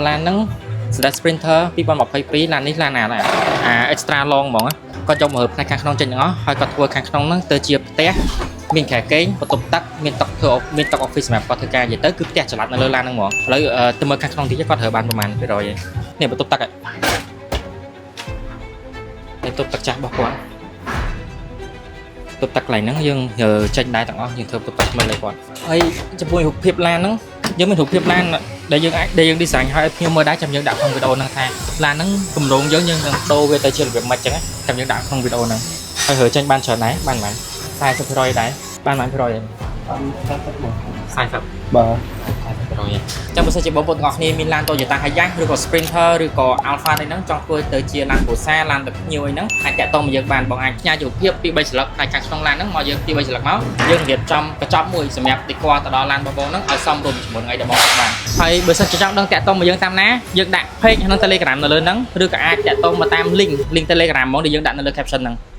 ឡានហ្នឹង Select Sprinter 2022ឡាននេះឡានណាដែរអា extra long ហ្មងណាគាត់យកមករើផ្នែកខាងក្នុងចេញទាំងអស់ហើយគាត់ធ្វើខាងក្នុងហ្នឹងទៅជាផ្ទះមានគ្រែគេងបន្ទប់ទឹកមានតុធ្វើមានតុ office សម្រាប់គាត់ធ្វើការនិយាយទៅគឺផ្ទះចល័តនៅលើឡានហ្នឹងហ្មងឥឡូវអឺទៅមើលខាងក្នុងតិចគាត់រើបានប្រហែលភាគរយឯងនេះបន្ទប់ទឹកហ្នឹងបន្ទប់ទឹកចាស់របស់គាត់បន្ទប់ទឹកកន្លែងហ្នឹងយើងរើចេញដែរទាំងអស់យើងធ្វើបន្ទប់ទឹកថ្មីលើគាត់ហើយចំពោះរូបភាពឡានហ្នឹងយើងមានរូបភាពឡានដែលយើងអាចដែលយើង design ឲ្យភ្ញៀវមើលដែរចាំយើងដាក់ក្នុងវីដេអូហ្នឹងថាឡានហ្នឹងគម្រោងយើងយើងនឹងដូរវាទៅជារបៀបម៉េចចឹងណាចាំយើងដាក់ក្នុងវីដេអូហ្នឹងហើយរើចេញបានច្រើនដែរបានប៉ុន្មាន40%ដែរបានប៉ុន្មានភាគរយដែរ បាន40បង 40 បាទ 40%ចាំបើសិនជាបងប្អូនទាំងអស់គ្នាមានឡាន Toyota Hiace ឬក៏ Sprinter ឬក៏ Alphard អីហ្នឹងចង់ធ្វើទៅជាឡានគ្រួសារឡានដឹកភ្ញៀវអីហ្នឹងអាចតាក់ទងមកយើងបានបងអាចផ្ញើរូបភាពពី3ស្លឹកផ្នែកខាងក្នុងឡានហ្នឹងមកយើងពី3ស្លឹកមកយើងរៀបចំកញ្ចប់មួយសម្រាប់ decor ទៅដល់ឡានបងប្អូនហ្នឹងឲ្យសមរម្យជាមួយនឹងអីដែលបងប្អូនបានហើយបើសិនជាចង់ដឹងតាក់ទងមកយើងតាមណាយើងដាក់ page ក្នុង Telegram នៅលើហ្នឹងឬក៏អាចតាក់ទងមកតាម link Telegram ហ្មងដែលយើងដាក់នៅលើ caption ហ្នឹង។